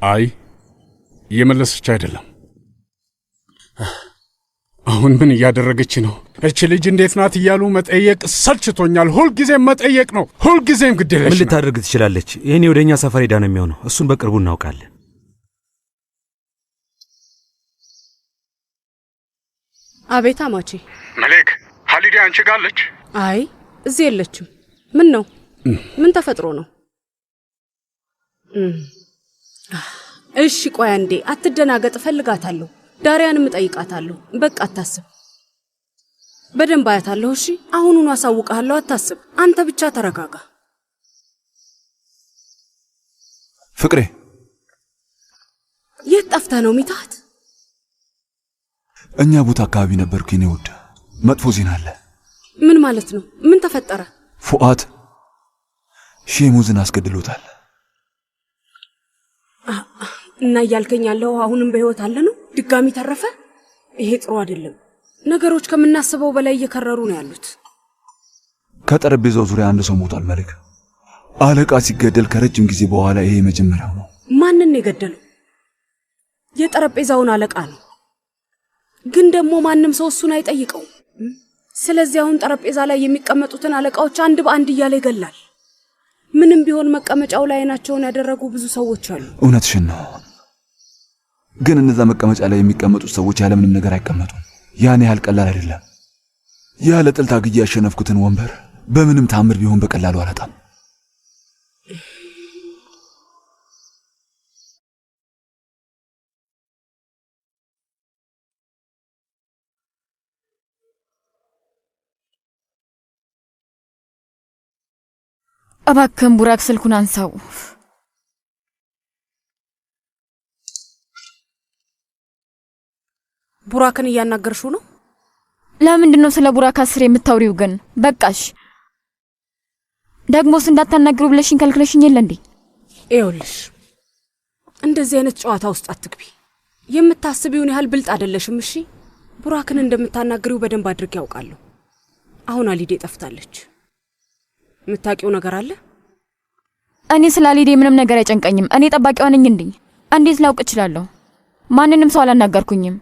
አይ እየመለሰች አይደለም። አሁን ምን እያደረገች ነው? እች ልጅ እንዴት ናት እያሉ መጠየቅ ሰልችቶኛል። ሁልጊዜም መጠየቅ ነው። ሁልጊዜም ግድ ምን የለሽ ናት። ልታደርግ ትችላለች? ይህኔ ወደ እኛ ሰፈር ሄዳ ነው የሚሆነው። እሱን በቅርቡ እናውቃለን። አቤት አማቼ። መሌክ፣ ሀሊዴ አንቺ ጋር አለች? አይ እዚህ የለችም። ምን ነው? ምን ተፈጥሮ ነው? እም፣ እሺ ቆይ አንዴ፣ አትደናገጥ። እፈልጋታለሁ። ዳሪያንም እጠይቃታለሁ። በቃ አታስብ፣ በደንብ አያታለሁ። እሺ አሁኑኑ አሳውቅሃለሁ። አታስብ፣ አንተ ብቻ ተረጋጋ። ፍቅሬ፣ የት ጠፍተህ ነው ሚታት? እኛ ቦታ አካባቢ ነበርኩ የኔ ውድ። መጥፎ ዜና አለ። ምን ማለት ነው? ምን ተፈጠረ? ፉአት ሼሙዝን አስገድሎታል። እና እያልከኝ ያለው አሁንም በህይወት አለ ነው? ድጋሚ ተረፈ? ይሄ ጥሩ አይደለም። ነገሮች ከምናስበው በላይ እየከረሩ ነው ያሉት። ከጠረጴዛው ዙሪያ አንድ ሰው ሞቷል። መልክ፣ አለቃ ሲገደል ከረጅም ጊዜ በኋላ ይሄ የመጀመሪያው ነው። ማንን ነው የገደለው? የጠረጴዛውን አለቃ ነው። ግን ደግሞ ማንም ሰው እሱን አይጠይቀውም። ስለዚህ አሁን ጠረጴዛ ላይ የሚቀመጡትን አለቃዎች አንድ በአንድ እያለ ይገላል። ምንም ቢሆን መቀመጫው ላይ አይናቸውን ያደረጉ ብዙ ሰዎች አሉ። እውነትሽን ነው። ግን እነዛ መቀመጫ ላይ የሚቀመጡት ሰዎች ያለምንም ነገር አይቀመጡም። ያን ያህል ቀላል አይደለም። ያለ ጥል ታግዬ ያሸነፍኩትን ወንበር በምንም ታምር ቢሆን በቀላሉ አላጣም። እባክህን ቡራክ ስልኩን አንሳው። ቡራክን እያናገርሽው ነው? ለምንድን ነው ስለ ቡራክ አስሬ የምታውሪው ግን? በቃሽ። ደግሞስ እንዳታናግሩ ብለሽኝ ከልክለሽኝ የለ እንዴ? ይኸውልሽ እንደዚህ አይነት ጨዋታ ውስጥ አትግቢ። የምታስቢውን ያህል ብልጥ አይደለሽም። እሺ ቡራክን እንደምታናግሪው በደንብ አድርጌ ያውቃለሁ። አሁን አሊዴ ጠፍታለች። የምታውቂው ነገር አለ? እኔ ስለ አሊዴ ምንም ነገር አይጨንቀኝም። እኔ ጠባቂዋ ነኝ እንዴ? እንዴት ላውቅ እችላለሁ? ማንንም ሰው አላናገርኩኝም።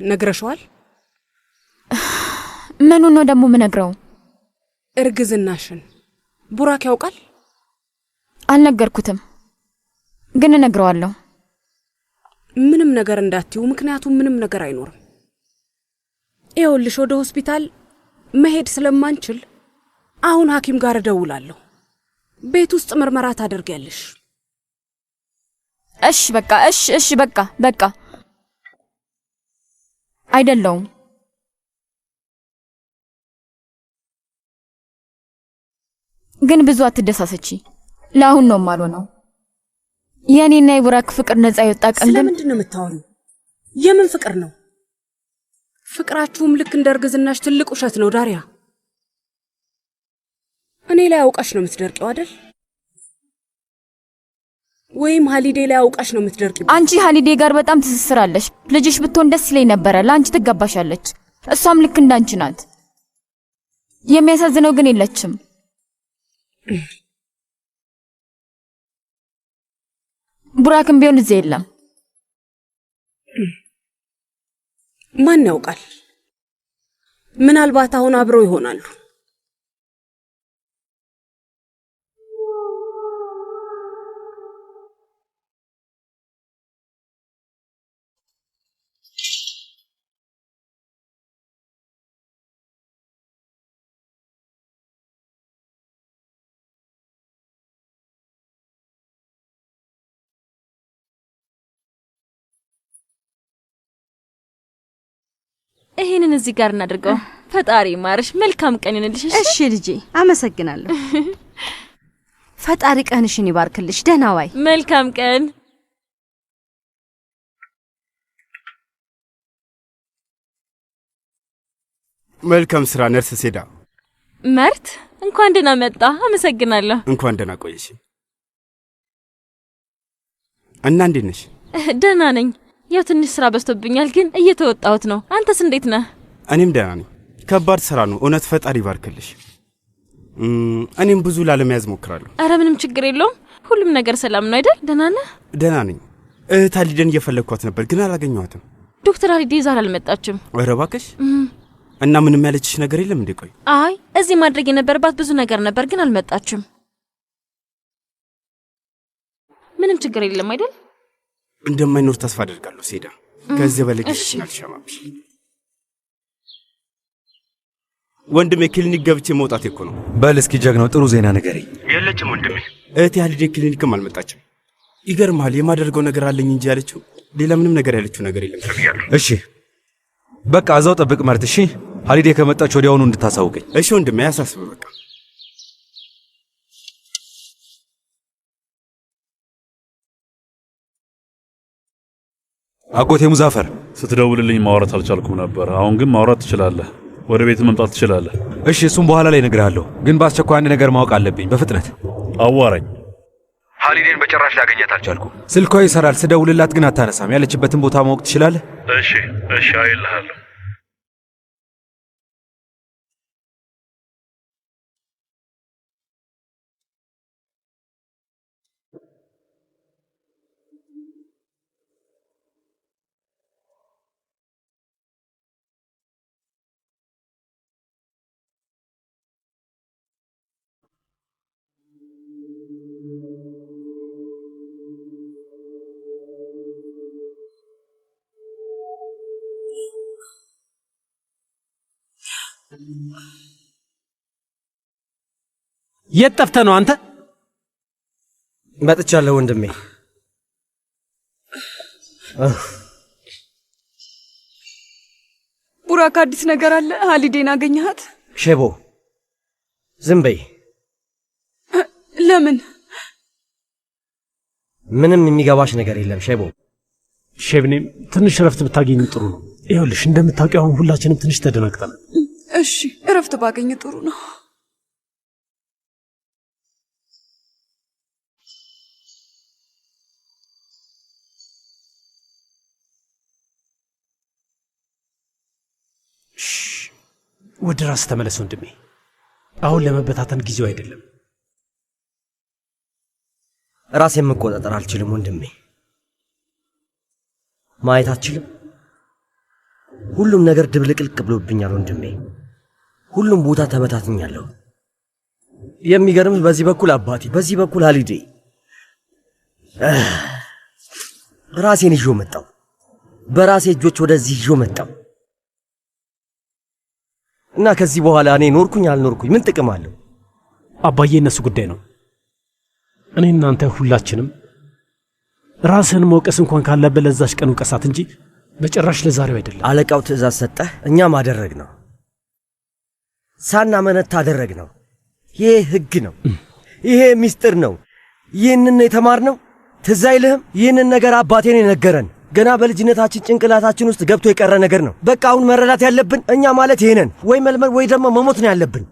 ነግረሸዋል? ምኑን ነው ደግሞ ምነግረው? እርግዝናሽን ቡራክ ያውቃል? አልነገርኩትም፣ ግን እነግረዋለሁ። ምንም ነገር እንዳትዩ፣ ምክንያቱም ምንም ነገር አይኖርም። ይኸውልሽ ወደ ሆስፒታል መሄድ ስለማንችል አሁን ሐኪም ጋር እደውላለሁ። ቤት ውስጥ ምርመራ ታደርጊያለሽ። እሺ በቃ እሺ፣ እሺ በቃ በቃ። አይደለውም። ግን ብዙ አትደሳሰቺ። ለአሁን ነው የማልሆነው። የእኔና የቡራክ ፍቅር ነፃ የወጣ ቀን ግን ስለምንድን ነው የምታወሪው? የምን ፍቅር ነው? ፍቅራችሁም ልክ እንደ እርግዝናሽ ትልቅ ውሸት ነው ዳሪያ። እኔ ላይ አውቃሽ ነው የምትደርቂው አይደል? ወይም ሀሊዴ ላይ አውቃሽ ነው የምትደርቂው። አንቺ ሀሊዴ ጋር በጣም ትስስር አለሽ። ልጅሽ ብትሆን ደስ ይለኝ ነበረ። ለአንቺ ትገባሻለች። እሷም ልክ እንዳንቺ ናት። የሚያሳዝነው ግን የለችም። ቡራክም ቢሆን እዚህ የለም። ማን ያውቃል? ምናልባት አሁን አብረው ይሆናሉ። ይሄንን እዚህ ጋር እናድርገው። ፈጣሪ ማርሽ። መልካም ቀን ይሁንልሽ። እሺ ልጄ፣ አመሰግናለሁ። ፈጣሪ ቀንሽን ይባርክልሽ። ደህና ዋይ። መልካም ቀን። መልካም ስራ ነርስ ሴዳ። መርት፣ እንኳን ደህና መጣ። አመሰግናለሁ። እንኳን ደህና ቆየሽ። እና እንዴት ነሽ? ደህና ነኝ። ያው ትንሽ ስራ በዝቶብኛል፣ ግን እየተወጣሁት ነው። አንተስ እንዴት ነህ? እኔም ደህና ነኝ። ከባድ ስራ ነው እውነት። ፈጣሪ ይባርክልሽ። እኔም ብዙ ላለመያዝ ሞክራለሁ። አረ ምንም ችግር የለውም። ሁሉም ነገር ሰላም ነው አይደል? ደህና ነህ? ደህና ነኝ። እህት አሊደን እየፈለግኳት ነበር ግን አላገኘኋትም። ዶክተር አሊዴ ዛሬ አልመጣችም። ኧረ እባክሽ። እና ምንም ያለችሽ ነገር የለም እንዴ? ቆይ አይ እዚህ ማድረግ የነበረባት ብዙ ነገር ነበር ግን አልመጣችም። ምንም ችግር የለም አይደል? እንደማይኖር ተስፋ አደርጋለሁ ሴዳ። ከዚህ በላይ እሺ። ጊዜሽን አልሻማብሽ። ወንድሜ ክሊኒክ ገብቼ መውጣቴ እኮ ነው። በል እስኪ ጀግናው ጥሩ ዜና ንገረኝ። የለችም ወንድሜ። እህቴ ሀሊዴ ክሊኒክም አልመጣችም። ይገርምሃል፣ የማደርገው ነገር አለኝ እንጂ ያለችው ሌላ ምንም ነገር ያለችው ነገር የለም ተብያለሁ። እሺ በቃ እዛው ጠብቅ መርት። እሺ ሀሊዴ ከመጣች ወዲያውኑ እንድታሳውቀኝ። እሺ ወንድሜ፣ አያሳስብህ በቃ። አጎቴ ሙዛፈር፣ ስትደውልልኝ ማውራት አልቻልኩም ነበር። አሁን ግን ማውራት ትችላለህ። ወደ ቤት መምጣት ትችላለህ። እሺ እሱም በኋላ ላይ እነግርሃለሁ፣ ግን በአስቸኳይ አንድ ነገር ማወቅ አለብኝ በፍጥነት። አዋራኝ። ሀሊዴን በጭራሽ ላገኛት አልቻልኩም። ስልኳ ይሰራል፣ ስደውልላት ግን አታነሳም። ያለችበትን ቦታ ማወቅ ትችላለህ? እሺ እሺ፣ አይልሃለሁ። የት ጠፍተህ ነው አንተ? መጥቻለሁ ወንድሜ። ቡራክ፣ አዲስ ነገር አለ? ሀሊዴን አገኘሃት? ሼቦ ዝም በይ። ለምን? ምንም የሚገባሽ ነገር የለም ሼቦ። ሼብኔም ትንሽ እረፍት ብታገኝ ጥሩ ነው። ይኸውልሽ እንደምታውቂው አሁን ሁላችንም ትንሽ ተደናግጠናል። እሺ፣ እረፍት ባገኝ ጥሩ ነው። ወደ ራስ ተመለስ ወንድሜ። አሁን ለመበታተን ጊዜው አይደለም። ራሴን መቆጣጠር አልችልም ወንድሜ። ማየት አልችልም። ሁሉም ነገር ድብልቅልቅ ብሎብኛል ወንድሜ። ሁሉም ቦታ ተበታትኛለሁ። የሚገርምህ በዚህ በኩል አባቴ፣ በዚህ በኩል ሀሊዴ። ራሴን ይዤ መጣሁ። በራሴ እጆች ወደዚህ ይዤ መጣሁ እና ከዚህ በኋላ እኔ ኖርኩኝ አልኖርኩኝ ምን ጥቅም አለው? አባዬ እነሱ ጉዳይ ነው። እኔ እናንተ ሁላችንም ራስህን መውቀስ እንኳን ካለብህ ለዛች ቀን ውቀሳት እንጂ በጭራሽ ለዛሬው አይደለም። አለቃው ትእዛዝ ሰጠ፣ እኛም አደረግነው። ሳናመነታ አደረግነው። ይሄ ህግ ነው። ይሄ ሚስጥር ነው። ይህንን የተማርነው ትዝ አይልህም? ይህንን ነገር አባቴን የነገረን ገና በልጅነታችን ጭንቅላታችን ውስጥ ገብቶ የቀረ ነገር ነው። በቃ አሁን መረዳት ያለብን እኛ ማለት ይሄንን ወይ መልመድ ወይ ደግሞ መሞት ነው ያለብን።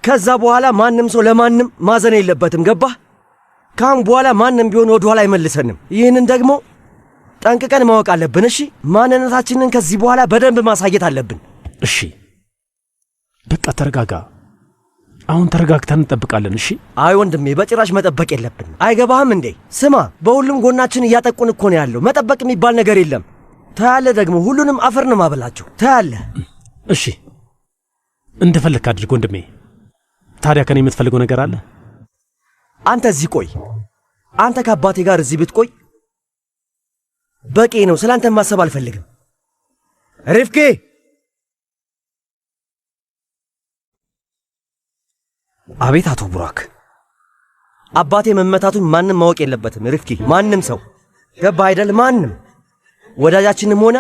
ከዛ በኋላ ማንም ሰው ለማንም ማዘን የለበትም። ገባህ? ካሁን በኋላ ማንም ቢሆን ወደ ኋላ አይመልሰንም። ይህንን ደግሞ ጠንቅቀን ማወቅ አለብን። እሺ፣ ማንነታችንን ከዚህ በኋላ በደንብ ማሳየት አለብን። እሺ፣ በቃ ተረጋጋ። አሁን ተረጋግተን እንጠብቃለን። እሺ። አይ ወንድሜ፣ በጭራሽ መጠበቅ የለብንም። አይገባህም እንዴ? ስማ፣ በሁሉም ጎናችን እያጠቁን እኮ ነው ያለው። መጠበቅ የሚባል ነገር የለም። ታያለህ፣ ደግሞ ሁሉንም አፈር ነው ማበላቸው። ታያለህ። እሺ፣ እንደፈለግክ አድርግ ወንድሜ። ታዲያ ከኔ የምትፈልገው ነገር አለ? አንተ እዚህ ቆይ። አንተ ከአባቴ ጋር እዚህ ብትቆይ በቂ ነው። ስለ አንተ ማሰብ አልፈልግም። ሪፍኬ አቤት። አቶ ቡራክ፣ አባቴ መመታቱን ማንም ማወቅ የለበትም። ሪፍኪ፣ ማንም ሰው ገባ አይደል? ማንም ወዳጃችንም ሆነ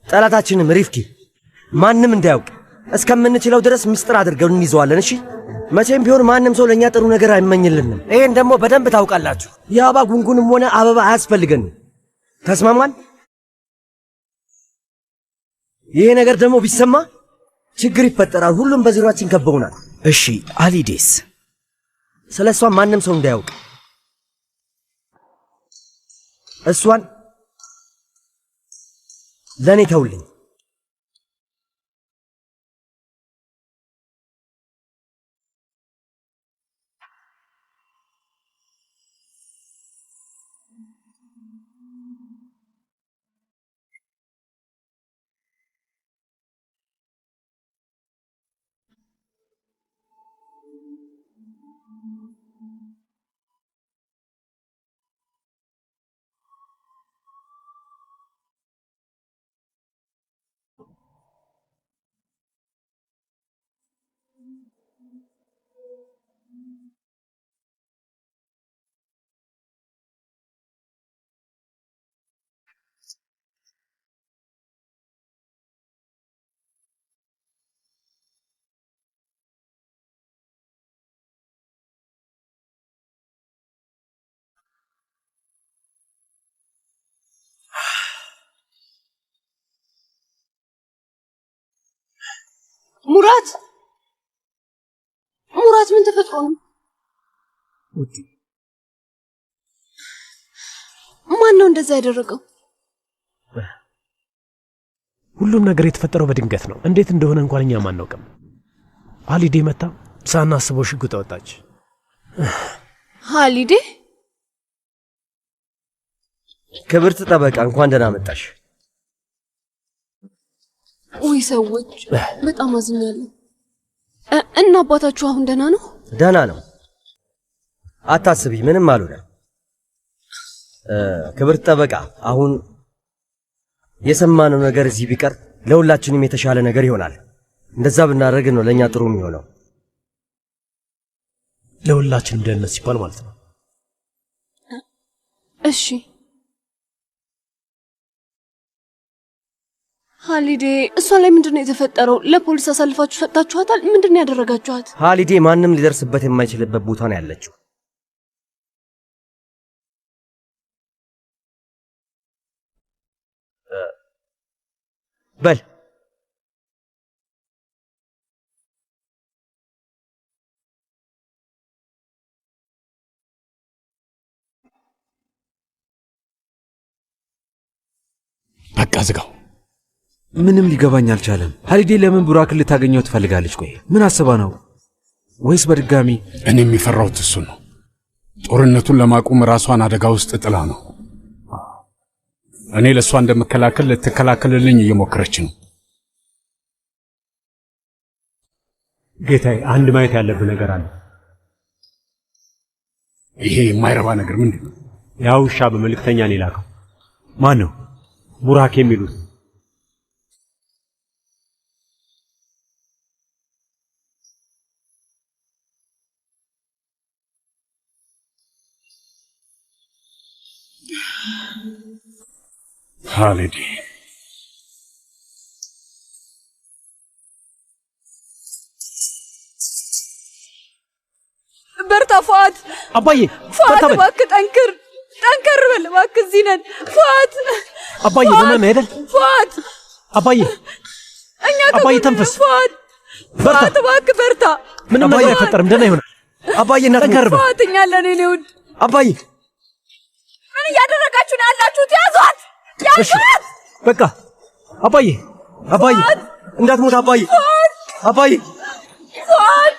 ጠላታችንም፣ ሪፍኪ፣ ማንም እንዳያውቅ እስከምንችለው ድረስ ምስጢር አድርገን እንይዘዋለን። እሺ? መቼም ቢሆን ማንም ሰው ለእኛ ጥሩ ነገር አይመኝልንም። ይሄን ደግሞ በደንብ ታውቃላችሁ። የአበባ ጉንጉንም ሆነ አበባ አያስፈልገንም። ተስማማን? ይሄ ነገር ደግሞ ቢሰማ ችግር ይፈጠራል። ሁሉም በዙሪያችን ከበውናል። እሺ፣ አሊዴስ? ስለ እሷ ማንም ሰው እንዳያውቅ። እሷን ለእኔ ተውልኝ። ሙራት ሙራት፣ ምን ተፈጥሮ ነው? ማን ነው እንደዛ ያደረገው? ሁሉም ነገር የተፈጠረው በድንገት ነው። እንዴት እንደሆነ እንኳን እኛም አናውቅም። ሀሊዴ መታ ሳናስበው ሽጉጥ አወጣች። ሀሊዴ? ክብርት ጠበቃ እንኳን ደህና መጣሽ። ውይ ሰዎች፣ በጣም አዝኛለሁ። እና አባታችሁ አሁን ደህና ነው? ደህና ነው፣ አታስቢ፣ ምንም አልሆነም። ክብርት ጠበቃ፣ አሁን የሰማነው ነገር እዚህ ቢቀር ለሁላችንም የተሻለ ነገር ይሆናል። እንደዛ ብናደርግ ነው ለእኛ ጥሩ የሚሆነው። ለሁላችንም ደህንነት ሲባል ማለት ነው። እሺ ሀሊዴ፣ እሷ ላይ ምንድን ነው የተፈጠረው? ለፖሊስ አሳልፋችሁ ሰጥታችኋታል? ምንድን ነው ያደረጋችኋት? ሀሊዴ ማንም ሊደርስበት የማይችልበት ቦታ ነው ያለችው። በል በቃ ዝጋው። ምንም ሊገባኝ አልቻለም። ሀሊዴ ለምን ቡራክን ልታገኘው ትፈልጋለች? ቆይ ምን አስባ ነው? ወይስ በድጋሚ? እኔ የሚፈራሁት እሱ ነው። ጦርነቱን ለማቆም ራሷን አደጋ ውስጥ ጥላ ነው። እኔ ለእሷ እንደምከላከል ልትከላከልልኝ እየሞከረች ነው። ጌታዬ፣ አንድ ማየት ያለብህ ነገር አለ። ይሄ የማይረባ ነገር ምንድን ነው? ያ ውሻ በመልእክተኛ ነው የላከው። ማን ነው? ቡራክ የሚሉት። ሀሊዴ በርታ ፉአድ። አባዬ ፉአድ እባክህ ጠንክር፣ ጠንከር በል እባክህ። እዚህ ነን ፉአድ። አባዬ ደህና ነህ አይደል? ፉአድ አባዬ፣ እኛ አባዬ ተንፍስ። ፉአድ በርታ ፉአድ እባክህ በርታ። ምንም ነገር አይፈጠርም፣ ደህና ይሆናል። አባዬ እናት ጠንከር በል። ፉአድ እኛ አለን። የእኔ ውድ አባዬ ምን እያደረጋችሁ ነው ያላችሁት? ያዟት፣ ያዟት! በቃ አባዬ፣ አባዬ እንዳትሞት አባዬ፣ አባዬ ፉአድ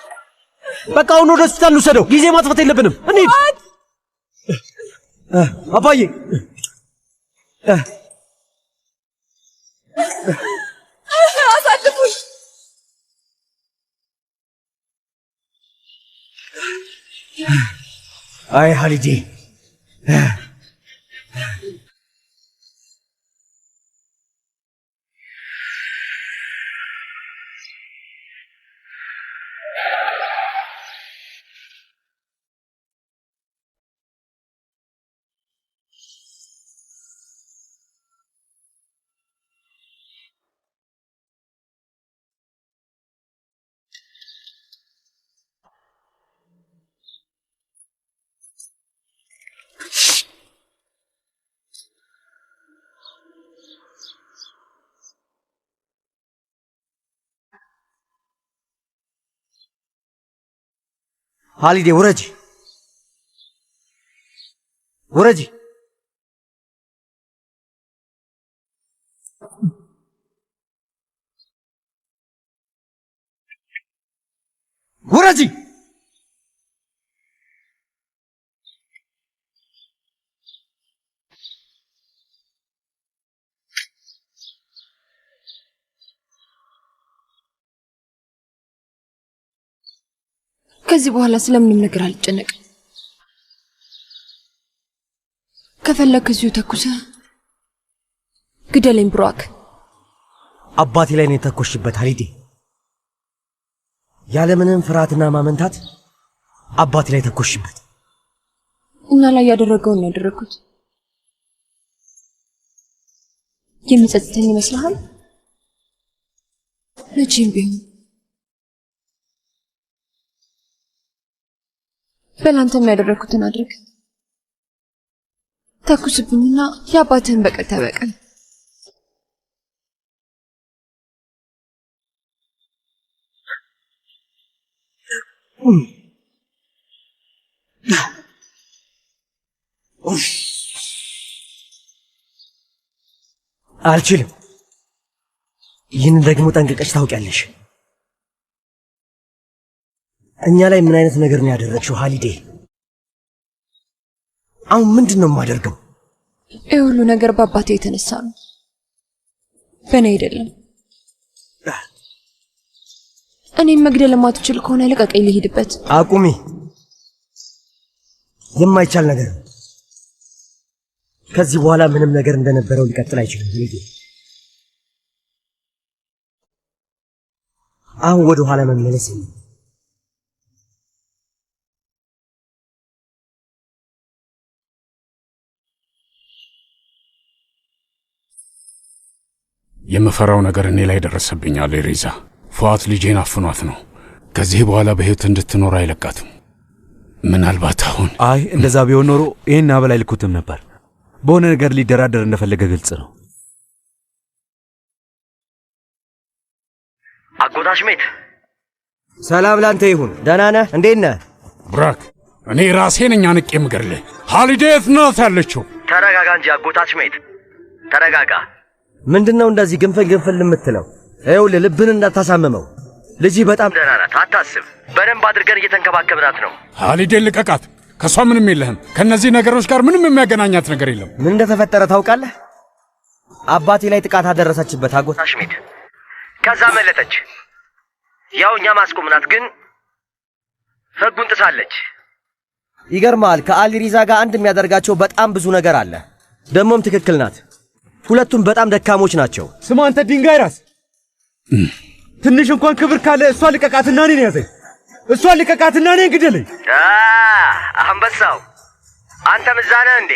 በቃ አሁን ወደ ሆስፒታል እንውሰደው። ጊዜ ማጥፋት የለብንም። እንሂድ። አባዬ አሳልፉኝ። አይ ሀሊዴ ሀሊዴ ውረጂ፣ ውረጂ። ውረጂ። ከዚህ በኋላ ስለምንም ነገር አልጨነቅም። ከፈለክ እዚሁ ተኩሰህ ግደለኝ ቡራክ። አባቴ ላይ ነው የተኮሽበት ሀሊዴ። ያለምንም ፍርሃትና ማመንታት አባቴ ላይ ተኮሽበት። እና ላይ ያደረገውን ነው ያደረግኩት። የሚጸጽተኝ ይመስልሃል? መቼም ቢሆን በል አንተም ያደረግኩትን አድርግ። ተኩስብኝና የአባትህን በቀል ተበቀል። አልችልም። ይህንን ደግሞ ጠንቅቀሽ ታውቂያለሽ። እኛ ላይ ምን አይነት ነገር ነው ያደረግሽው ሀሊዴ? አሁን ምንድን ነው የማደርገው? ይህ ሁሉ ነገር በአባቴ የተነሳ ነው፣ በእኔ አይደለም። እኔም መግደል የማትችል ከሆነ ልቀቀኝ፣ ልሂድበት። አቁሚ! የማይቻል ነገር ነው። ከዚህ በኋላ ምንም ነገር እንደነበረው ሊቀጥል አይችልም ሀሊዴ። አሁን ወደ ኋላ መመለስ የለም። የምፈራው ነገር እኔ ላይ ደረሰብኝ አሊሪዛ። ፉአት ልጄን አፍኗት ነው። ከዚህ በኋላ በሕይወት እንድትኖር አይለቃትም። ምናልባት አሁን አይ እንደዛ ቢሆን ኖሮ ይህን አበል አይልኩትም ነበር። በሆነ ነገር ሊደራደር እንደፈለገ ግልጽ ነው። አጎት አሽሜት፣ ሰላም ላንተ ይሁን። ደህና ነህ? እንዴት ነህ? ቡራክ፣ እኔ ራሴ ነኝ አንቄ የምገድልህ። ሀሊዴ የት ናት ያለችው? ተረጋጋ እንጂ አጎት አሽሜት፣ ተረጋጋ። ምንድን ነው እንደዚህ ግንፍል ግንፍል የምትለው? ይኸውልህ ልብን እንዳታሳምመው። ልጅህ በጣም ደህና ናት፣ አታስብ። በደንብ አድርገን እየተንከባከብናት ነው። ሀሊዴን ልቀቃት። ከእሷ ምንም የለህም። ከእነዚህ ነገሮች ጋር ምንም የሚያገናኛት ነገር የለም። ምን እንደተፈጠረ ታውቃለህ? አባቴ ላይ ጥቃት አደረሰችበት አጎት አሽሜት። ከዛ መለጠች። ያው እኛ ማስቆምናት፣ ግን ህጉን ጥሳለች። ይገርማል። ከአሊሪዛ ጋር አንድ የሚያደርጋቸው በጣም ብዙ ነገር አለ። ደግሞም ትክክል ናት። ሁለቱም በጣም ደካሞች ናቸው። ስማ አንተ ድንጋይ ራስ፣ ትንሽ እንኳን ክብር ካለ እሷ ልቀቃትና እኔን ያዘኝ። እሷ ልቀቃትና እኔን ግደለኝ። አንበሳው አንተም እዛ ነህ እንዴ?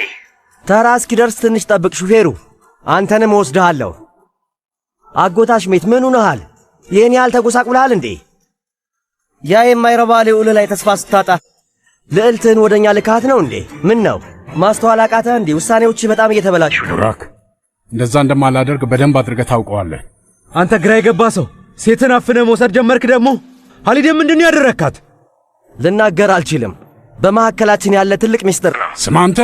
ተራ እስኪደርስ ትንሽ ጠብቅ ሹፌሩ። አንተንም እወስድሃለሁ። አጎት አሽሜት ምን ሆነሃል? ይህን ያህል ተጎሳቁለሃል እንዴ? ያ የማይረባ ልዑል ላይ ተስፋ ስታጣ ልዕልትህን ወደኛ ልካት ነው እንዴ? ምን ነው ማስተዋል አቃተህ እንዴ? ውሳኔዎች በጣም እየተበላሹ ነው። ቡራክ፣ እንደዛ እንደማላደርግ በደንብ አድርገህ ታውቀዋለህ። አንተ ግራ የገባ ሰው ሴትን አፍነህ መውሰድ ጀመርክ። ደግሞ ሀሊዴ ምንድን ነው ያደረግካት? ልናገር አልችልም። በመካከላችን ያለ ትልቅ ሚስጥር ነው። ስማ አንተ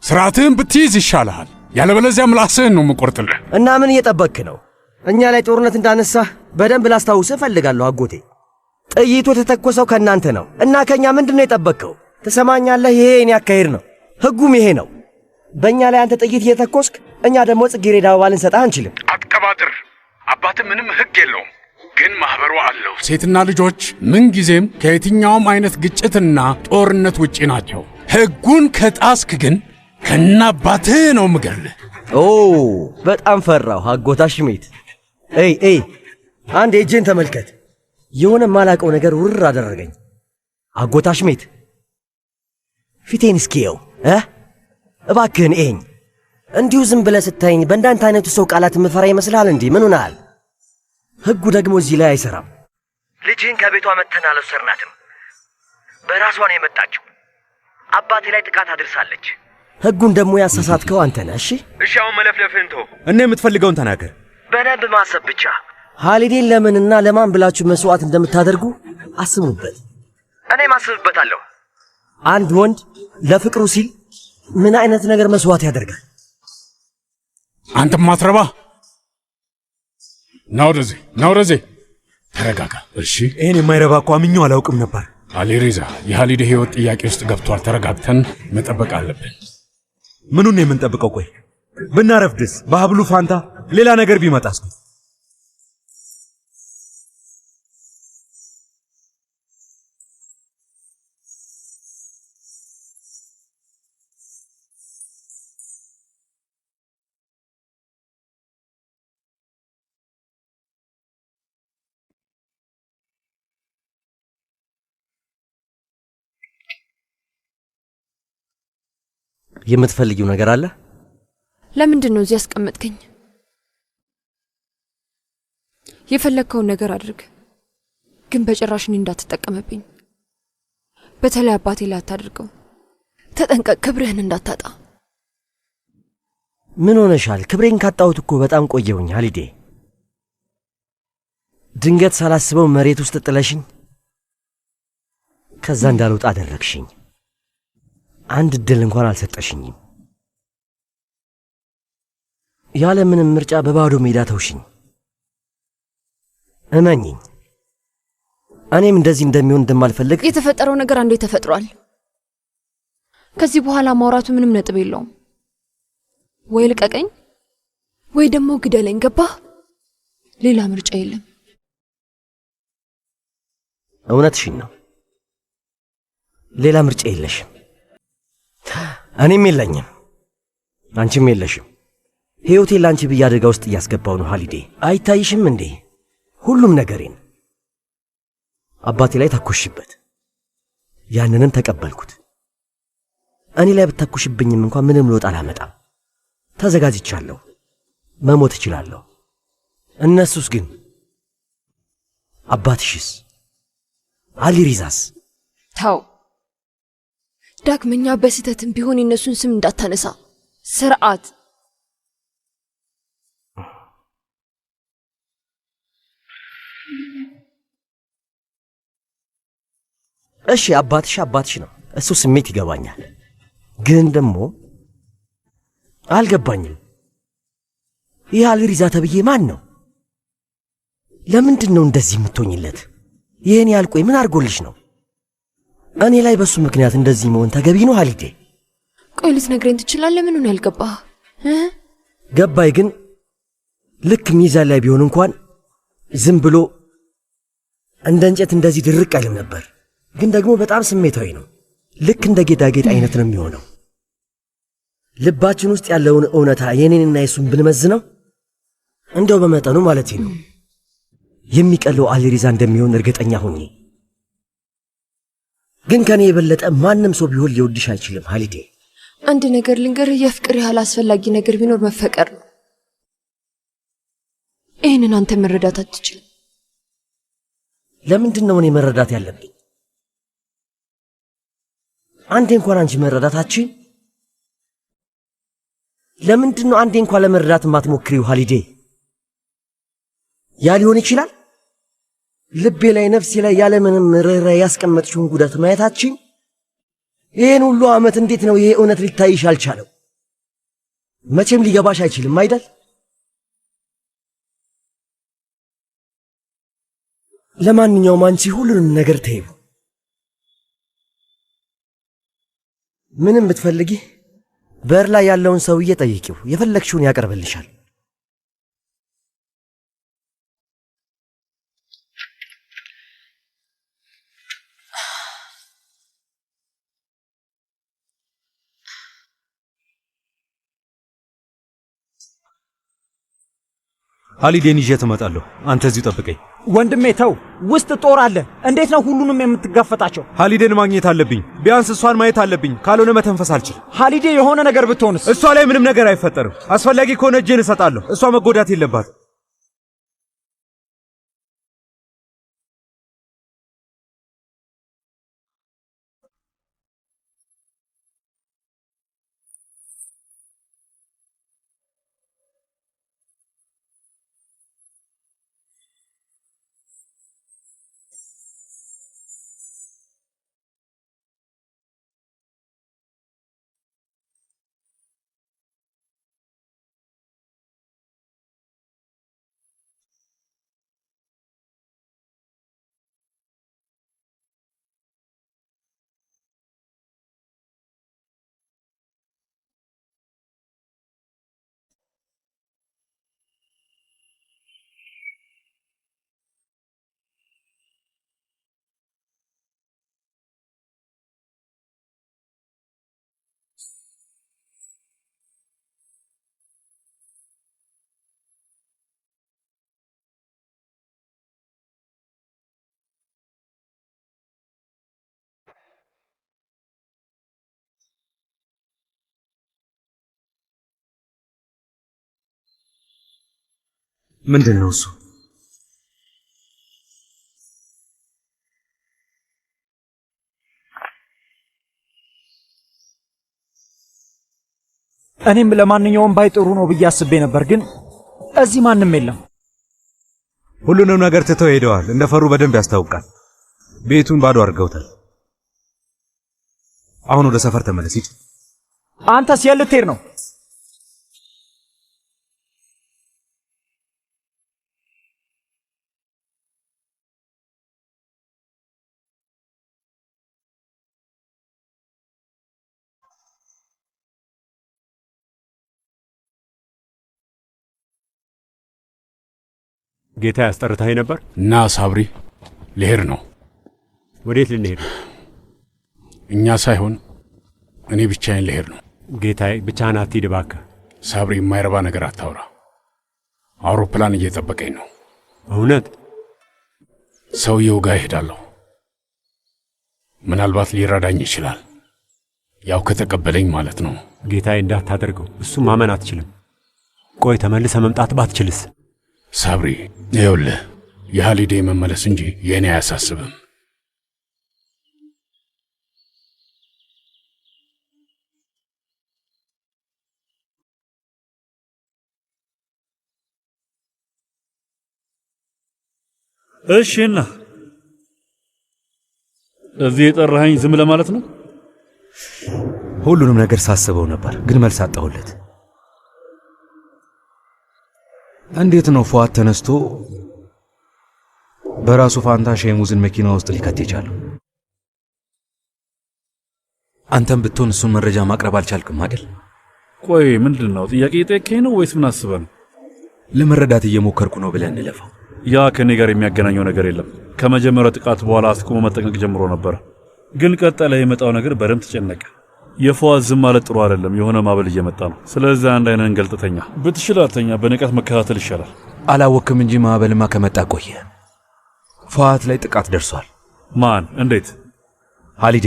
ስርዓትህን ብትይዝ ይሻልሃል። ያለበለዚያ ምላስህን ነው የምቆርጥልህ። እና ምን እየጠበቅክ ነው? እኛ ላይ ጦርነት እንዳነሳህ በደንብ ላስታውስህ እፈልጋለሁ አጎቴ። ጥይቱ የተተኮሰው ከእናንተ ነው እና ከእኛ ምንድን ነው የጠበቅከው? ትሰማኛለህ? ይሄ የኔ አካሄድ ነው፣ ህጉም ይሄ ነው። በእኛ ላይ አንተ ጥይት እየተኮስክ እኛ ደግሞ ጽጌረዳ አበባ ልንሰጥህ አንችልም። አትቀባጥር። አባትህ ምንም ህግ የለውም፣ ግን ማኅበሩ አለው። ሴትና ልጆች ምንጊዜም ከየትኛውም አይነት ግጭትና ጦርነት ውጪ ናቸው። ህጉን ከጣስክ ግን ከናባትህ ነው ምገድልህ። ኦ በጣም ፈራሁ አጎት አሽሜት። እይ እይ አንድ እጄን ተመልከት። የሆነ ማላቀው ነገር ውርር አደረገኝ። አጎት አሽሜት ፊቴን እስኪየው እ እባክህን እየኝ። እንዲሁ ዝም ብለህ ስታየኝ በእንዳንተ አይነቱ ሰው ቃላት የምፈራ ይመስልሃል? እንዲህ ምን ሆነሃል? ህጉ ደግሞ እዚህ ላይ አይሰራም። ልጅህን ከቤቷ መተን አልወሰድናትም። በራሷ ነው የመጣችው። አባቴ ላይ ጥቃት አድርሳለች። ህጉን ደግሞ ያሳሳትከው አንተ ነህ። እሺ እሺ፣ አሁን መለፍለፍህን ተው እና የምትፈልገውን ተናገር። በደንብ ማሰብ ብቻ። ሀሊዴን ለምንና ለማን ብላችሁ መስዋዕት እንደምታደርጉ አስቡበት። እኔም አስብበታለሁ። አንድ ወንድ ለፍቅሩ ሲል ምን አይነት ነገር መስዋዕት ያደርጋል? አንተም ማትረባ ና ወደዚህ፣ ና ወደዚህ። ተረጋጋ እሺ። ይህን የማይረባ እኮ አምኜው አላውቅም ነበር። አሊሪዛ፣ የሀሊዴ ህይወት ጥያቄ ውስጥ ገብቷል። ተረጋግተን መጠበቅ አለብን። ምኑን ነው የምንጠብቀው? ቆይ ብናረፍድስ? በሀብሉ ፋንታ ሌላ ነገር ቢመጣስ? የምትፈልጊው ነገር አለ? ለምንድን ነው እዚህ ያስቀመጥከኝ? የፈለግከውን ነገር አድርግ፣ ግን በጭራሽ እኔ እንዳትጠቀምብኝ። በተለይ አባቴ ላይ አታድርገው። ተጠንቀቅ፣ ክብርህን እንዳታጣ። ምን ሆነሻል? ክብሬን ካጣሁት እኮ በጣም ቆየሁኝ ሀሊዴ። ድንገት ሳላስበው መሬት ውስጥ ጥለሽኝ ከዛ እንዳልወጣ አደረግሽኝ። አንድ እድል እንኳን አልሰጠሽኝም። ያለ ምንም ምርጫ በባዶ ሜዳ ተውሽኝ። እመኚኝ፣ እኔም እንደዚህ እንደሚሆን እንደማልፈልግ። የተፈጠረው ነገር አንዴ ተፈጥሯል። ከዚህ በኋላ ማውራቱ ምንም ነጥብ የለውም። ወይ ልቀቀኝ ወይ ደግሞ ግደለኝ። ገባህ? ሌላ ምርጫ የለም። እውነትሽን ነው። ሌላ ምርጫ የለሽም። እኔም የለኝም፣ አንቺም የለሽም። ሕይወቴን ለአንቺ ብዬ አደጋ ውስጥ እያስገባው ነው ሀሊዴ። አይታይሽም እንዴ? ሁሉም ነገሬን አባቴ ላይ ታኮሽበት፣ ያንንም ተቀበልኩት። እኔ ላይ ብታኮሽብኝም እንኳን ምንም ለውጥ አላመጣም። ተዘጋጅቻለሁ፣ መሞት እችላለሁ። እነሱስ ግን፣ አባትሽስ፣ አሊሪዛስ? ተው፣ ዳግመኛ በስህተትም ቢሆን የእነሱን ስም እንዳታነሳ። ስርዓት። እሺ አባትሽ አባትሽ ነው፣ እሱ ስሜት ይገባኛል። ግን ደግሞ አልገባኝም። ይህ አሊሪዛ ተብዬ ማን ነው? ለምንድን ነው እንደዚህ የምትሆኝለት? ይህን ያህል ቆይ ምን አድርጎልሽ ነው? እኔ ላይ በሱ ምክንያት እንደዚህ መሆን ተገቢ ነው ሀሊዴ? ቆይ ልትነግረኝ ትችላለህ? ምኑን ያልገባህ? ገባይ፣ ግን ልክ ሚዛን ላይ ቢሆን እንኳን ዝም ብሎ እንደ እንጨት እንደዚህ ድርቅ አይልም ነበር። ግን ደግሞ በጣም ስሜታዊ ነው። ልክ እንደ ጌጣጌጥ አይነት ነው የሚሆነው። ልባችን ውስጥ ያለውን እውነታ የኔንና የሱን ብንመዝነው እንደው በመጠኑ ማለት ነው የሚቀለው አሊሪዛ እንደሚሆን እርግጠኛ ሁኚ። ግን ከኔ የበለጠ ማንም ሰው ቢሆን ሊወድሽ አይችልም ሀሊዴ። አንድ ነገር ልንገርህ፣ የፍቅር ያህል አስፈላጊ ነገር ቢኖር መፈቀር ነው። ይህንን አንተ መረዳት አትችልም። ለምንድን ነው እኔ መረዳት ያለብኝ? አንዴ እንኳን አንቺ መረዳታችን ለምንድን ነው አንዴ እንኳን ለመረዳት የማትሞክሪው ሀሊዴ? ያ ሊሆን ይችላል ልቤ ላይ ነፍሴ ላይ ያለምንም ርኅራኄ ያስቀመጥሽውን ጉዳት ማየታችን ይህን ሁሉ ዓመት እንዴት ነው ይሄ እውነት ሊታይሽ አልቻለው? መቼም ሊገባሽ አይችልም አይደል? ለማንኛውም አንቺ ሁሉንም ነገር ተይው። ምንም ብትፈልጊ በር ላይ ያለውን ሰውዬ ጠይቂው፣ የፈለግሽውን ያቀርብልሻል። ሀሊዴን ይዤ እመጣለሁ። አንተ እዚሁ ጠብቀኝ። ወንድሜ ተው፣ ውስጥ ጦር አለ። እንዴት ነው ሁሉንም የምትጋፈጣቸው? ሀሊዴን ማግኘት አለብኝ። ቢያንስ እሷን ማየት አለብኝ። ካልሆነ መተንፈስ አልችልም። ሀሊዴ የሆነ ነገር ብትሆንስ? እሷ ላይ ምንም ነገር አይፈጠርም። አስፈላጊ ከሆነ እጄን እሰጣለሁ። እሷ መጎዳት የለባትም። ምንድን ነው እሱ? እኔም ለማንኛውም ባይ ጥሩ ነው ብዬ አስቤ ነበር፣ ግን እዚህ ማንም የለም። ሁሉንም ነገር ትተው ሄደዋል። እንደፈሩ በደንብ ያስታውቃል። ቤቱን ባዶ አድርገውታል። አሁን ወደ ሰፈር ተመለስ፣ ሂድ። አንተስ የት ልትሄድ ነው? ጌታ ያስጠርታኝ ነበር። እና ሳብሪ ልሄድ ነው። ወዴት ልንሄድ ነው? እኛ ሳይሆን እኔ ብቻዬን ልሄድ ነው። ጌታዬ ብቻህን አትሂድ እባክህ። ሳብሪ የማይረባ ነገር አታውራ። አውሮፕላን እየጠበቀኝ ነው። እውነት? ሰውየው ጋር እሄዳለሁ። ምናልባት ሊረዳኝ ይችላል። ያው ከተቀበለኝ ማለት ነው። ጌታዬ እንዳታደርገው፣ እሱ ማመን አትችልም። ቆይ ተመልሰ መምጣት ባትችልስ? ሳብሪ ይኸውልህ፣ የሃሊዴ መመለስ እንጂ የእኔ አያሳስብም። እሺ፣ እና እዚህ የጠራኸኝ ዝም ለማለት ነው? ሁሉንም ነገር ሳስበው ነበር፣ ግን መልስ አጣሁለት። እንዴት ነው ፉአድ ተነስቶ በራሱ ፋንታ ሼሙዝን መኪና ውስጥ ሊከት የቻለው? አንተም ብትሆን እሱን መረጃ ማቅረብ አልቻልክም አይደል? ቆይ ምንድን ነው ጥያቄ የጠየከኝ ነው ወይስ ምን አስበህ ነው? ለመረዳት እየሞከርኩ ነው ብለህ እንለፈው። ያ ከኔ ጋር የሚያገናኘው ነገር የለም። ከመጀመሪያው ጥቃት በኋላ አስቁሞ መጠንቀቅ ጀምሮ ነበር፣ ግን ቀጠለ የመጣው ነገር በደንብ ተጨነቀ። የፉአድ ዝም ማለት ጥሩ አይደለም። የሆነ ማበል እየመጣ ነው። ስለዚህ አንድ አይነን ገልጥተኛ ብትችል አተኛ፣ በንቃት መከታተል ይሻላል። አላወክም እንጂ ማዕበልማ ከመጣ ቆየ። ፉአድ ላይ ጥቃት ደርሷል። ማን? እንዴት? ሃሊዴ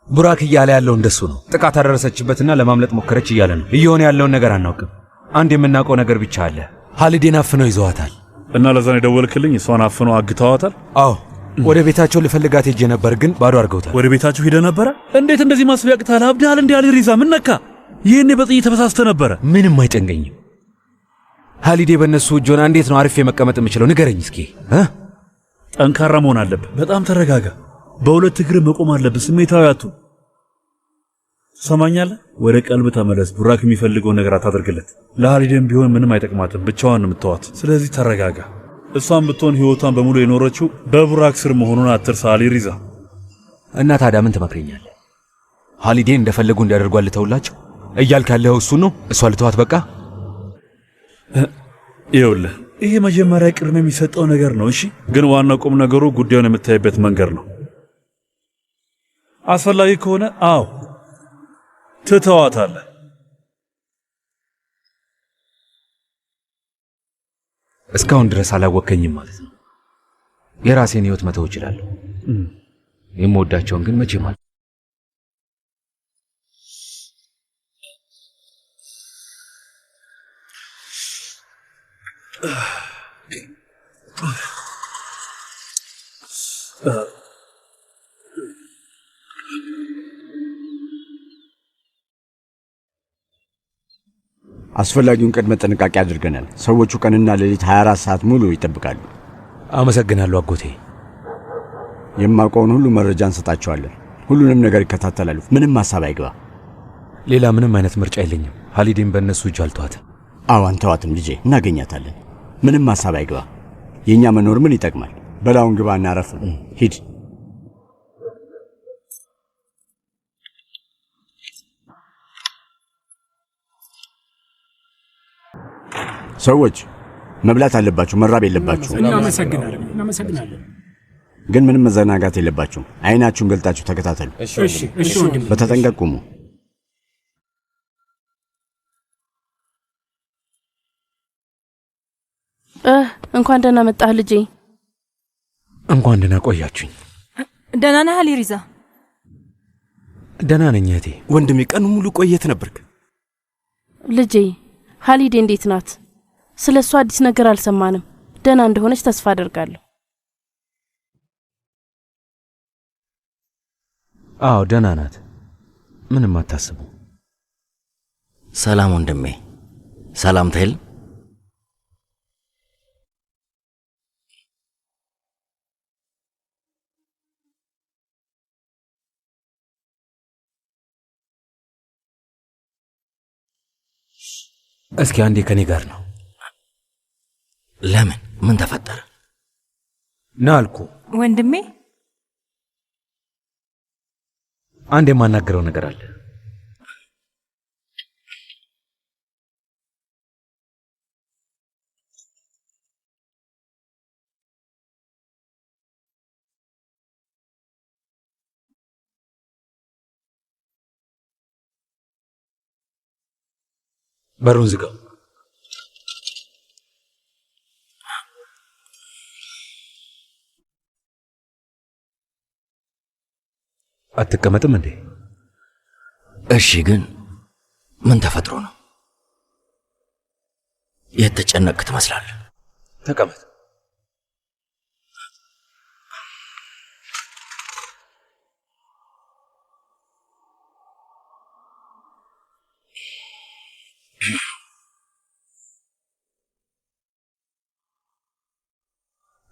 ቡራክ እያለ ያለው እንደሱ ነው። ጥቃት አደረሰችበትና ለማምለጥ ሞከረች እያለ ነው። እየሆነ ያለውን ነገር አናውቅም። አንድ የምናውቀው ነገር ብቻ አለ። ሃሊዴን አፍነው ይዘዋታል። እና ለዛ ነው የደወልክልኝ? እሷን አፍነው አግተዋታል? አዎ፣ ወደ ቤታቸው ልፈልጋት ሄጄ ነበር፣ ግን ባዶ አድርገውታል። ወደ ቤታቸው ሄደ ነበረ? እንዴት እንደዚህ ማሰብ ያቅታል? አብዳል እንዴ? አሊ ሪዛ ምን ነካ? ይሄኔ በጥይት ተበሳስተ ነበረ። ምንም አይጨንቀኝም። ሃሊዴ በእነሱ እጅ ሆና እንዴት ነው አርፌ መቀመጥ የምችለው? ንገረኝ እስኪ። ጠንካራ መሆን አለብህ። በጣም ተረጋጋ። በሁለት እግር መቆም አለብህ። ስሜታዊ አትሁን። ትሰማኛለህ? ወደ ቀልብ ተመለስ። ቡራክ የሚፈልገውን ነገር አታደርግለት። ለሃሊዴም ቢሆን ምንም አይጠቅማትም፣ ብቻዋን ነው የምትተዋት። ስለዚህ ተረጋጋ። እሷን ብትሆን ህይወቷን በሙሉ የኖረችው በቡራክ ስር መሆኑን አትርሳ አሊ ሪዛ። እና ታዲያ ምን ትመክረኛለህ? ሃሊዴን እንደፈለጉ እንዲያደርጓ ልተውላቸው እያልክ ያለኸው እሱን ነው? እሷ ልተዋት በቃ? ይኸውልህ ይሄ መጀመሪያ ቅድሚያ የሚሰጠው ነገር ነው። እሺ፣ ግን ዋናው ቁም ነገሩ ጉዳዩን የምታይበት መንገድ ነው። አስፈላጊ ከሆነ አዎ ትተዋታለህ። እስካሁን ድረስ አላወከኝም ማለት ነው። የራሴን ህይወት መተው እችላለሁ። የምወዳቸውን ግን መቼም አል አስፈላጊውን ቅድመ ጥንቃቄ አድርገናል። ሰዎቹ ቀንና ሌሊት 24 ሰዓት ሙሉ ይጠብቃሉ። አመሰግናለሁ አጎቴ። የማውቀውን ሁሉ መረጃ እንሰጣቸዋለን። ሁሉንም ነገር ይከታተላሉ። ምንም ሀሳብ አይግባ። ሌላ ምንም አይነት ምርጫ የለኝም። ሃሊዴን በእነሱ እጅ አልተዋትም። አዎ አንተዋትም ልጄ፣ እናገኛታለን። ምንም ሀሳብ አይግባ። የእኛ መኖር ምን ይጠቅማል? በላውን ግባ እና አረፍ። ሂድ። ሰዎች መብላት አለባችሁ፣ መራብ የለባችሁ። እናመሰግናለን፣ እናመሰግናለን። ግን ምንም መዘናጋት የለባችሁም። አይናችሁን ገልጣችሁ ተከታተሉ። እሺ፣ እሺ ወንድሜ። በተጠንቀቅ ቁሙ። እንኳን ደህና መጣህ ልጄ። እንኳን ደህና ቆያችሁኝ። ደህና ነህ አሊ ሪዛ? ደህና ነኝ እህቴ። ወንድሜ ቀኑ ሙሉ ቆየት ነበርክ? ልጄ ሃሊዴ እንዴት ናት? ስለ እሷ አዲስ ነገር አልሰማንም። ደህና እንደሆነች ተስፋ አደርጋለሁ። አዎ ደህና ናት። ምንም አታስቡ። ሰላም ወንድሜ። ሰላምታ የለም? እስኪ አንዴ ከኔ ጋር ነው። ለምን? ምን ተፈጠረ? ና አልኩ። ወንድሜ አንድ የማናገረው ነገር አለ። በሩን ዝጋው። አትቀመጥም እንዴ? እሺ፣ ግን ምን ተፈጥሮ ነው? የተጨነቅክ ትመስላለህ። ተቀመጥ።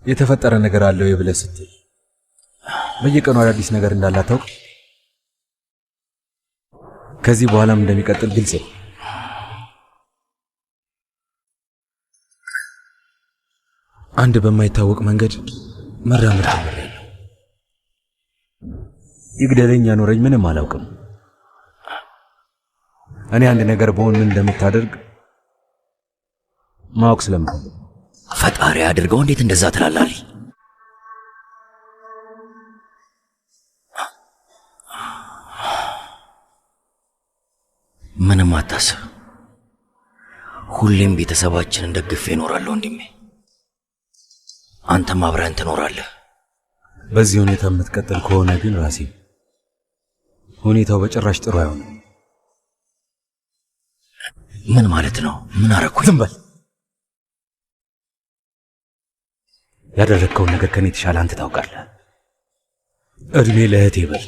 የተፈጠረ ነገር አለ ወይ ብለህ ስትል በየቀኑ አዳዲስ ነገር እንዳለ አታውቅም? ከዚህ በኋላም እንደሚቀጥል ግልጽ ነው። አንድ በማይታወቅ መንገድ መራመድ ጀምሬያለሁ። ይግደለኝ ያኖረኝ ምንም አላውቅም። እኔ አንድ ነገር በሆን ምን እንደምታደርግ ማወቅ ስለምፈልግ። ፈጣሪ አድርገው። እንዴት እንደዛ ትላለህ? አሊ? ምንም አታስብ። ሁሌም ቤተሰባችንን ደግፌ እኖራለሁ ወንድሜ። አንተም አብረን ትኖራለህ። በዚህ ሁኔታ የምትቀጥል ከሆነ ግን ራሴ ሁኔታው በጭራሽ ጥሩ አይሆንም። ምን ማለት ነው? ምን አረኩኝ? ዝም በል። ያደረግከውን ነገር ከኔ የተሻለ አንተ ታውቃለህ። እድሜ ለእህቴ በል።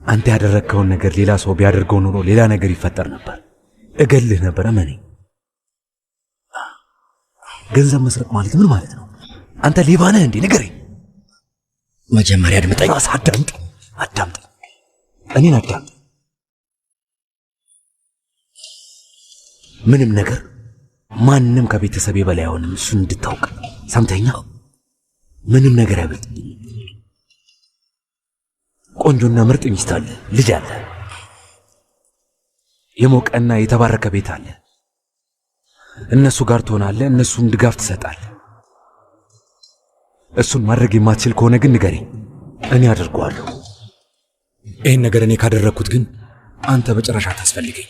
አንተ ያደረግከውን ነገር ሌላ ሰው ቢያደርገው ኖሮ ሌላ ነገር ይፈጠር ነበር። እገልህ ነበር። እመነኝ። ገንዘብ መስረቅ ማለት ምን ማለት ነው? አንተ ሌባ ነህ እንዴ? ንገረኝ። መጀመሪያ አድምጠኝ። ራስህ አዳምጥ፣ አዳምጥ፣ እኔን አዳምጥ። ምንም ነገር ማንም ከቤተሰቤ በላይ አይሆንም። እሱን እንድታውቅ ሰምተኛ። ምንም ነገር አይበልጥብኝም። ቆንጆና ምርጥ ሚስት አለ፣ ልጅ አለ፣ የሞቀና የተባረከ ቤት አለ። እነሱ ጋር ትሆናለህ፣ እነሱን ድጋፍ ትሰጣለህ። እሱን ማድረግ የማትችል ከሆነ ግን ንገረኝ፣ እኔ አደርገዋለሁ። ይህን ነገር እኔ ካደረግኩት ግን አንተ በጭራሽ አታስፈልገኝ።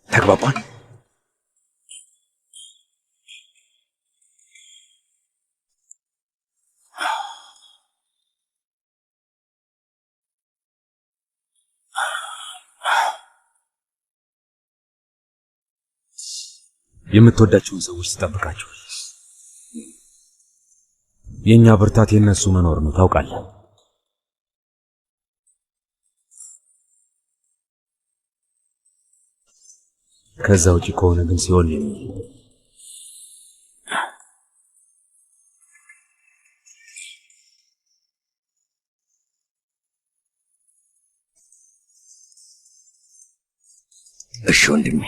ተግባባን? የምትወዳቸውን ሰዎች ትጠብቃቸዋለህ። የኛ ብርታት የነሱ መኖር ነው፣ ታውቃለህ። ከዛ ውጪ ከሆነ ግን ሲኦል ነው። እሺ ወንድሜ።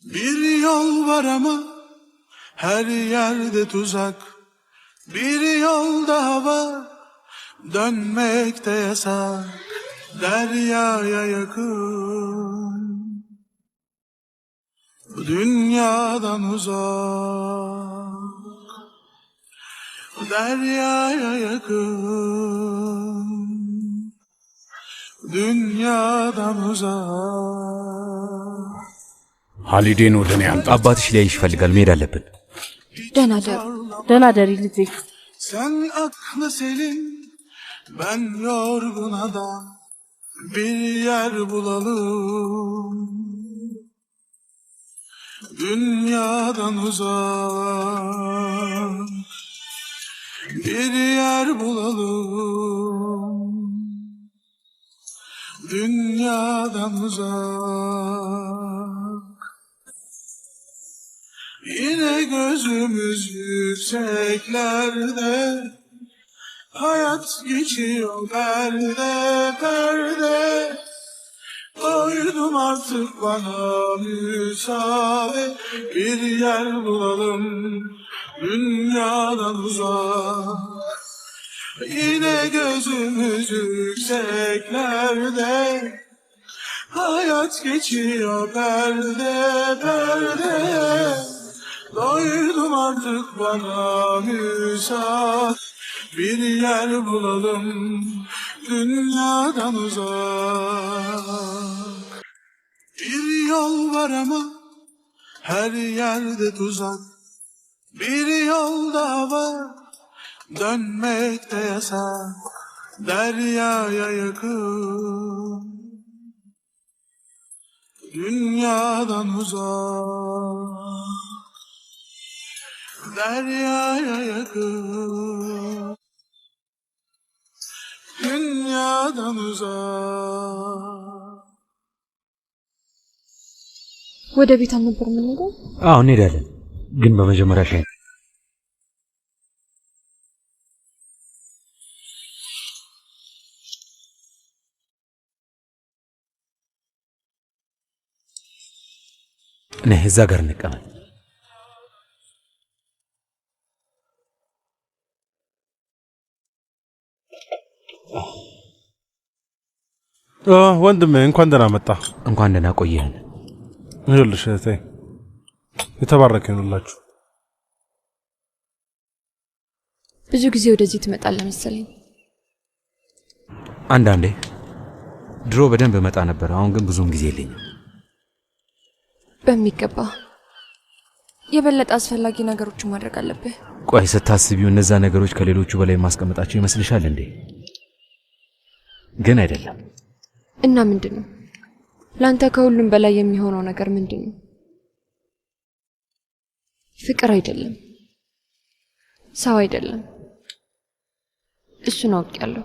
Bir yol var ama her yerde tuzak. Bir yol daha var, dönmek de yasak. Deryaya yakın, bu dünyadan uzak. Bu deryaya yakın, bu dünyadan uzak. ሀሊዴን ወደ እኔ አምጣት። አባትሽ ሊያይሽ ይፈልጋል። መሄድ አለብን። ደህና ደሩ። ደህና ደሪ ልጄ። Sen aklı selim, ben yorgun adam. Bir yer bulalım, dünyadan uzak. Bir yer bulalım, dünyadan uzak. Yine gözümüz yükseklerde, hayat geçiyor perde perde. Doydum artık, bana müsaade, bir yer bulalım dünyadan uzak. Yine gözümüz yükseklerde, hayat geçiyor perde perde. Doydum artık, bana müsaade, bir yer bulalım dünyadan uzak. Bir yol var ama her yerde tuzak. Bir yol daha var, dönmek de yasak. Deryaya yakın, dünyadan uzak. Deryaya yakın, dünyadan uzak. ወደ ቤት አልነበር የምንሄደው? አዎ እንሄዳለን፣ ግን በመጀመሪያ ሻይ ነህ፣ እዛ ጋር እንቀመጥ። ወንድሜ እንኳን ደህና መጣ። እንኳን ደህና ቆየህን። ይኸውልሽ እህቴ የተባረከ ይሁንላችሁ። ብዙ ጊዜ ወደዚህ ትመጣለህ መሰለኝ። አንዳንዴ። ድሮ በደንብ እመጣ ነበር፣ አሁን ግን ብዙም ጊዜ የለኝም። በሚገባ የበለጠ አስፈላጊ ነገሮችን ማድረግ አለብህ። ቆይ ስታስቢው እነዛ ነገሮች ከሌሎቹ በላይ ማስቀመጣቸው ይመስልሻል እንዴ? ግን አይደለም። እና ምንድን ነው ለአንተ ከሁሉም በላይ የሚሆነው ነገር ምንድን ነው? ፍቅር አይደለም፣ ሰው አይደለም። እሱን አውቄያለሁ።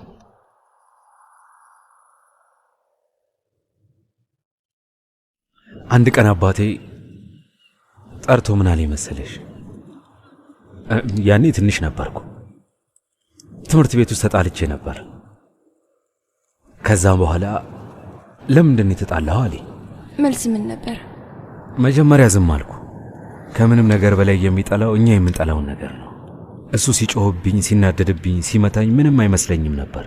አንድ ቀን አባቴ ጠርቶ ምን አለኝ መሰለሽ? ያኔ ትንሽ ነበርኩ። ትምህርት ቤት ውስጥ ተጣልቼ ነበር። ከዛም በኋላ ለምንድን ነው የተጣላኸው አለኝ። መልስ ምን ነበር? መጀመሪያ ዝም አልኩ። ከምንም ነገር በላይ የሚጠላው እኛ የምንጠላውን ነገር ነው። እሱ ሲጮህብኝ፣ ሲናደድብኝ፣ ሲመታኝ ምንም አይመስለኝም ነበር።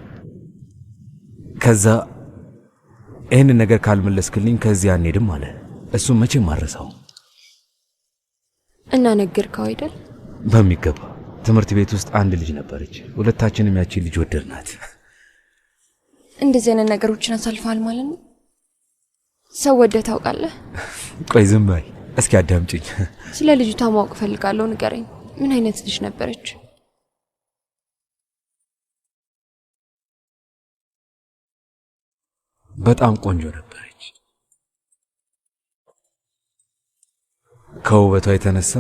ከዛ ይህንን ነገር ካልመለስክልኝ ከዚህ አንሄድም አለ። እሱ መቼም አልረሳው። እና ነገርከው አይደል? በሚገባ። ትምህርት ቤት ውስጥ አንድ ልጅ ነበረች። ሁለታችንም ያቺን ልጅ ወደድናት። እንደዚህ አይነት ነገሮችን አሳልፈሃል ማለት ነው? ሰው ወደህ ታውቃለህ? ቆይ ዝም በይ እስኪ አዳምጪኝ። ስለ ልጅቷ ማወቅ እፈልጋለሁ፣ ንገረኝ። ምን አይነት ልጅ ነበረች? በጣም ቆንጆ ነበረች። ከውበቷ የተነሳ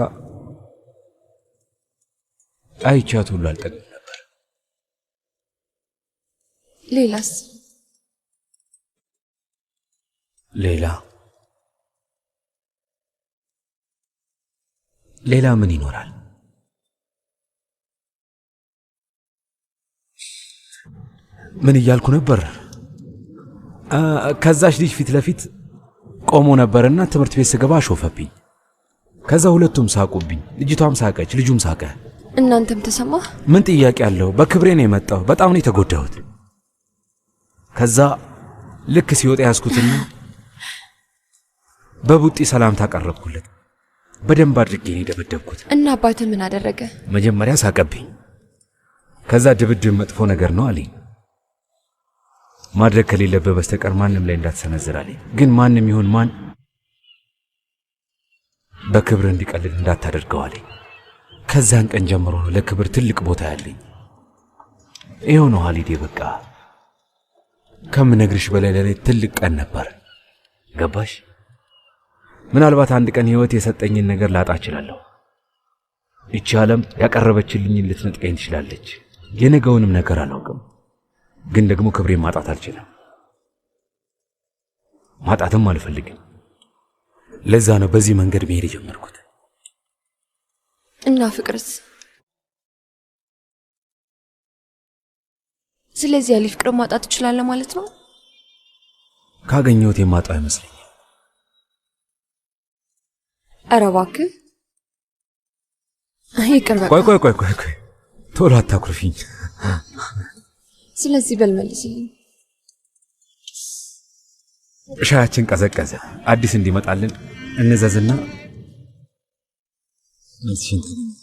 አይቻት ሁሉ አልጠግብም ነበር። ሌላስ? ሌላ ሌላ ምን ይኖራል? ምን እያልኩ ነበር? ከዛች ልጅ ፊት ለፊት ቆሞ ነበርና ትምህርት ቤት ስገባ አሾፈብኝ። ከዛ ሁለቱም ሳቁብኝ። ልጅቷም ሳቀች፣ ልጁም ሳቀ። እናንተም ተሰማህ? ምን ጥያቄ አለው? በክብሬ ነው የመጣው። በጣም ነው የተጎዳሁት። ከዛ ልክ ሲወጣ ያዝኩትና በቡጢ ሰላምታ ቀረብኩለት። በደንብ አድርጌ ነው የደበደብኩት። እና አባትህ ምን አደረገ? መጀመሪያ ሳቀብኝ። ከዛ ድብድብ መጥፎ ነገር ነው አለኝ። ማድረግ ከሌለብህ በስተቀር ማንም ላይ እንዳትሰነዝር አለኝ። ግን ማንም ይሁን ማን በክብር እንዲቀልድ እንዳታደርገው አለኝ። ከዛን ቀን ጀምሮ ነው ለክብር ትልቅ ቦታ ያለኝ። ይኸው ነው ሀሊዴ። በቃ ከምነግርሽ በላይ ለእኔ ትልቅ ቀን ነበር። ገባሽ? ምናልባት አንድ ቀን ሕይወት የሰጠኝን ነገር ላጣ እችላለሁ። ይቺ ዓለም ያቀረበችልኝን ልትነጥቀኝ ትችላለች። የነገውንም ነገር አላውቅም። ግን ደግሞ ክብሬን ማጣት አልችልም፣ ማጣትም አልፈልግም። ለዛ ነው በዚህ መንገድ መሄድ የጀመርኩት። እና ፍቅርስ? ስለዚህ ያለ ፍቅር ማጣት ትችላለህ ማለት ነው? ካገኘሁት የማጣው አይመስለኝም። ኧረ እባክህ ይቅር በቃ። ቆይ ቆይ ቆይ ቆይ ቆይ፣ ቶሎ አታኩርፊኝ። ስለዚህ በል መልስልኝ። ሻያችን ቀዘቀዘ። አዲስ እንዲመጣልን እንዘዝና መልስሽን ታገኛለሽ።